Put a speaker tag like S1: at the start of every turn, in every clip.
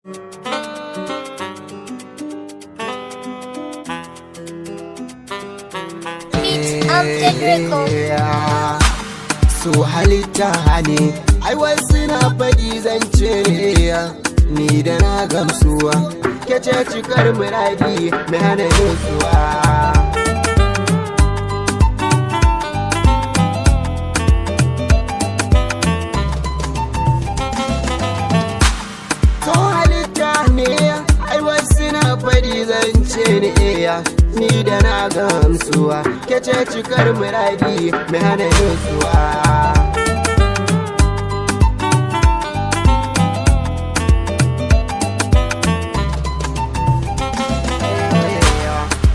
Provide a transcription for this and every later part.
S1: Beats Amjad Record.
S2: Su halitta ne, ai wasu na faɗi zance ne, ni da na gamsuwa. Ke ce cikar muradi mai hana nutsuwa. So halitta ne, ai wasu na faɗi zance ne, ni da na gamsuwa. Ke ce cikar muradi mai hana nutsuwa.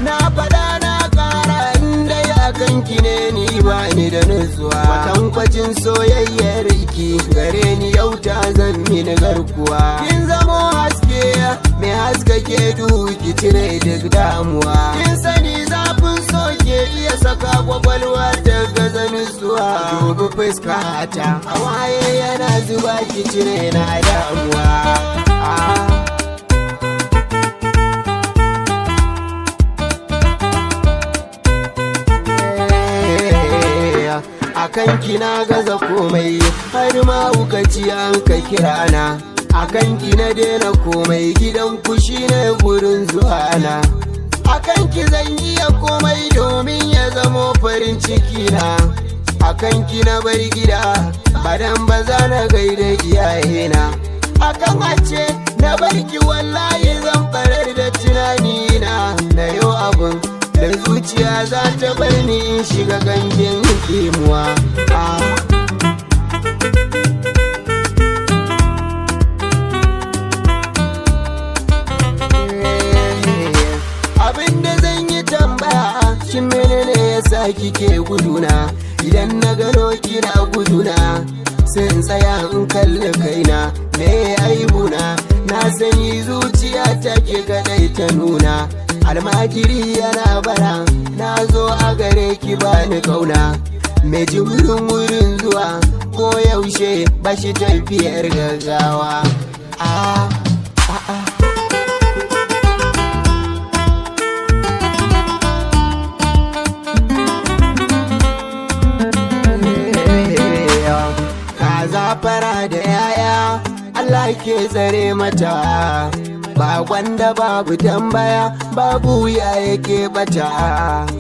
S2: Na faɗa na ƙara, inda ya kanki ne ni ba ni da nutsuwa. Kwatankwacin soyayyar ki gare ni yau ta zan mini garkuwa. Kin zamo haske mai haskake duhu, ki cire duk damuwa. Kin sani zafin so ke iya saka kwakwalwa ta gaza nutsuwa. Dubi fuskata, hawaye yana zuba, ki cire na damuwa. Ah. Akan ki na gaza komai, har ma ci an ka kira na. Akan ki na daina komai, gidan ku shine gurin zuwa na. Akan ki zan iya komai domin ya zamo farin ciki na. Akan ki na bar gida, badan ba za na gaida iyayena. Akan ace na barki, wallahi zan barar da tunanina, na yau abun da zuciya za ta bar ni in shiga gangin kimuwa. Ah. Abinda zan yi tambaya, shin menene yasa kike guduna? Idan na gano kina guduna, sai in tsaya in kalli kaina, me aibuna? Na sani zuciya take kadai ta nuna. Almajiri yana bara, na zo a gare ki, bani kauna. Mai jimirin wurin zuwa ko yaushe ba shi tafiyar gaggawa. Ah, ah, ah. Kaza fara da yaya, Allah ke tsare mata. Ba gwanda babu tambaya, babu wuya yake bata.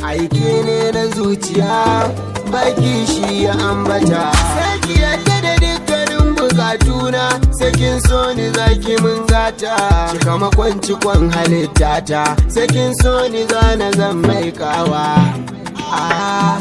S2: Aiki ne na zuciya, baki shi ya ambata. Sai ki yadda da dukkanin bukatuna, sai kin so ni zaki mun gata. Cika makwancikon halittata, sai kin so ni zana zan mai kawa. Ah.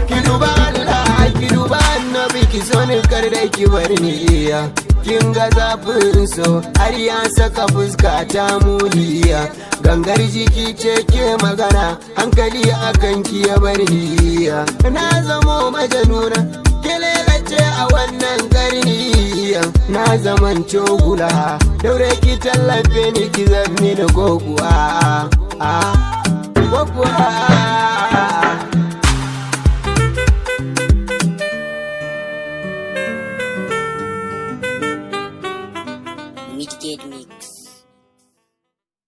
S2: Ki duba Allah, ki duba Annabi, ki so ni, kar da ki bar ni iya. Kin ga zafin so har ya saka fuska ta muliya. Gangar jiki ce ke magana, hankali akan ki ya bar ni iya. Na zamo majanuna, kelele ce a wannan karni. Na zaman cogula, daure ki tallafe ni, ki zammi da goguwa. Ah, goguwa.